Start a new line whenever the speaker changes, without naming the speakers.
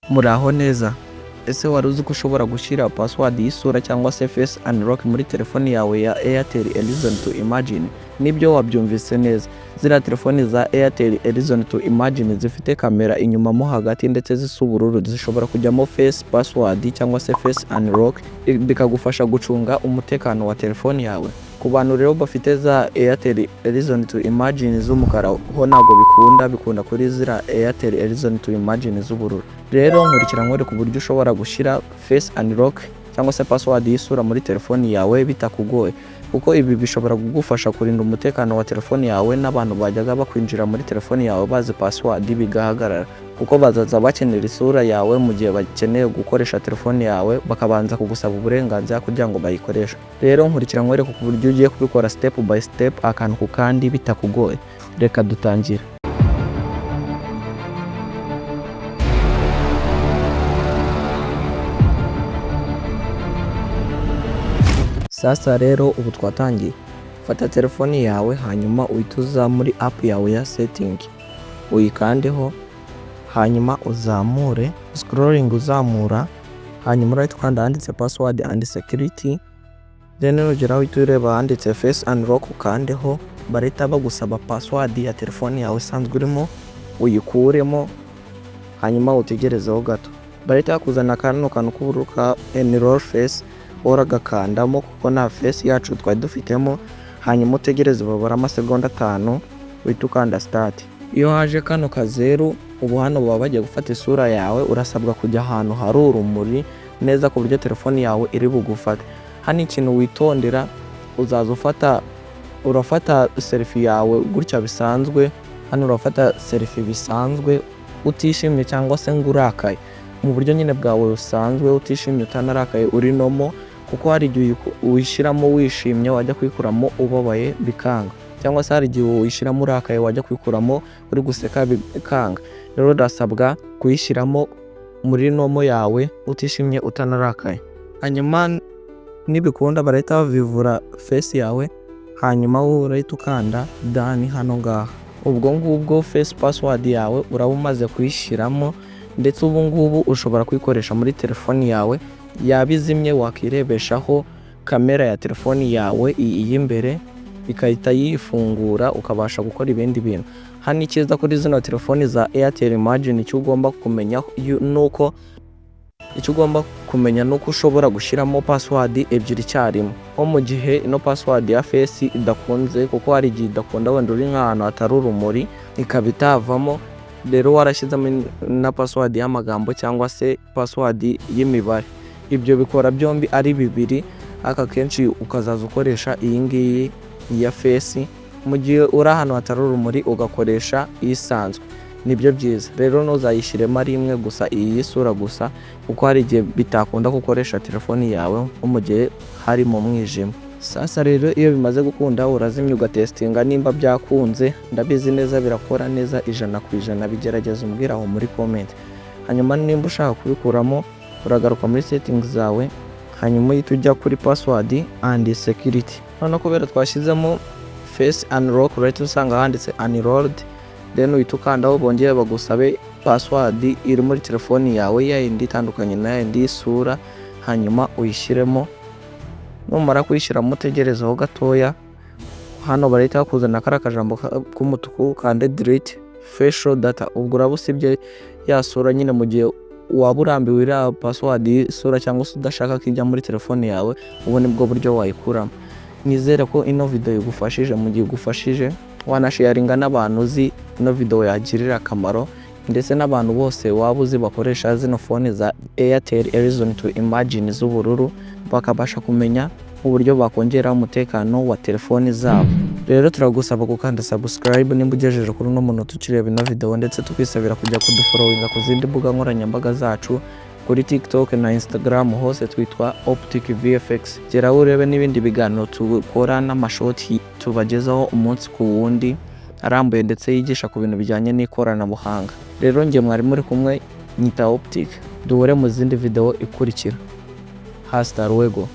Muraho neza. Ese wari uzi ko ushobora gushyira password y'isura cyangwa se face unlock muri telefoni yawe ya Airtel Horizon to Imagine? Nibyo, wabyumvise neza. Ziriya telefoni za Airtel Horizon to Imagine zifite kamera inyuma mo hagati ndetse zisa ubururu, zishobora kujyamo face password cyangwa se face unlock, bikagufasha gucunga umutekano wa telefoni yawe. Ku bantu rero bafite za Airtel Horizon to Imagine z'umukara ho ntabwo bikunda, bikunda kuri ziriya Airtel Horizon to Imagine z'ubururu. Rero nkurikira nkwereke uburyo ushobora gushyira face unlock cyangwa se password y'isura muri telefoni yawe bitakugoye, kuko ibi bishobora kugufasha kurinda umutekano wa telefoni yawe, n'abantu bajyaga bakwinjira muri telefoni yawe bazi password bigahagarara, kuko bazaza bakenera isura yawe mu gihe bakeneye gukoresha telefoni yawe, bakabanza kugusaba uburenganzira kugira ngo bayikoreshe. Rero nkurikira nkwereke ku buryo ugiye kubikora step by step, akantu ku kandi, bitakugoye. Reka dutangire. Sasa rero ubu twatangiye. Fata telefoni yawe, hanyuma uhite uza muri app yawe ya setting, uyikandeho, hanyuma uzamure scrolling, uzamura, hanyuma urahita ukanda ahanditse "password and security". Then nugeraho uhita ureba ahanditse "face unlock", ukandeho. Barahita bagusaba password ya telefoni yawe isanzwe urimo, uyikuremo, hanyuma utegerezeho gato. Barahita bakuzana kano kantu k'ubururu ka "enroll face", uragakandamo kuko nta face yacu twari dufitemo. Hanyuma utegereze babara amasegonda 5, uhita ukanda "start". Iyo haje kano kazeru, ubu hano baba bagiye gufata isura yawe. Urasabwa kujya ahantu hari urumuri neza ku buryo telefoni yawe iri bugufate. Hano ikintu witondera, uzaza ufata, urafata selfie yawe gutya bisanzwe. Hano urafata selfie bisanzwe, utishimye cyangwa se ngo urakaye, mu buryo nyine bwawe busanzwe, utishimye, utanarakaye, uri normal, kuko hari igihe uyishyiramo wishimye, wajya kuyikuramo ubabaye bikanga, cyangwa se hari igihe uyishyiramo urakaye, wajya kuyikuramo uri guseka bikanga. Rero urasabwa kuyishyiramo muri normal yawe, utishimye, utanarakaye. Hanyuma nibikunda barahita bavivura face yawe, hanyuma wowe urahita ukanda "done" hano ngaha. Ubwo ngubwo face password yawe uraba umaze kuyishyiramo, ndetse ubu ngubu ushobora kuyikoresha muri telefoni yawe. Yaba izimye, wakirebeshaho kamera ya telefoni yawe iyi y'imbere, ikahita yifungura, ukabasha gukora ibindi bintu. Hano icyiza kuri zino telefoni za Airtel Imagine, icyo ugomba kumenya ni uko ushobora gushyiramo password ebyiri icyarimwe, nko mu gihe ino password ya face idakunze, kuko hari igihe idakunda, wenda uri nk'ahantu hatari urumuri ikaba itavamo. Rero warashyizemo na password y'amagambo cyangwa se password y'imibare, ibyo bikora byombi ari bibiri, ariko akenshi ukazaza ukoresha iyi ngiyi ya face. Mu gihe uri ahantu hatari urumuri, ugakoresha isanzwe, nibyo byiza. Rero ntuzayishyiremo ari imwe gusa, iyi y'isura gusa, kuko hari igihe bitakunda gukoresha telefoni yawe, nko mu gihe hari mu mwijima. Sasa rero iyo bimaze gukunda, urazimya, ugatestinga nimba byakunze. Ndabizi neza birakora neza 100%. Bigerageza umbwira aho muri comment. Hanyuma nimba ushaka kubikuramo, uragaruka muri settings zawe, hanyuma uhita ujya kuri "password and security". Noneho kubera twashyizemo face unlock, urahita usanga handitse "enrolled", then uhita ukandaho, bongere bagusabe password iri muri telefoni yawe, ya yindi itandukanye na yindi y'isura, hanyuma uyishyiremo. Numara kuyishyiramo, utegerezeho gatoya. Hano barahita bakuzanira kariya kajambo k'umutuku, kande "delete facial data". Ubwo uraba usibye ya sura nyine. Mu gihe waba urambiwe iriya password y'isura cyangwa se udashaka ko ijya muri telefone yawe, ubu nibwo buryo wayikuramo. Nizere ko ino video igufashije. Mu gihe igufashije, wanasharinga n'abantu uzi ino video yagirira akamaro, ndetse n'abantu bose waba uzi bakoresha zino phone za Airtel Horizon to Imagine z'ubururu, bakabasha kumenya uburyo bakongera umutekano wa telefoni zabo. Rero turagusaba gukanda subscribe nimba ugejeje kuri uno munota ukireba ino video, ndetse tukisabira kujya kudufollowinga ku zindi mbuga nkoranyambaga zacu, kuri TikTok na Instagram, hose twitwa Optic VFX. Geraho urebe n'ibindi biganiro tukora n'amashoti tubagezaho umunsi ku wundi, arambuye ndetse yigisha ku bintu bijyanye n'ikoranabuhanga. Rero njye mwari muri kumwe nyita Optic. Duhure mu zindi video ikurikira. Hasta luego.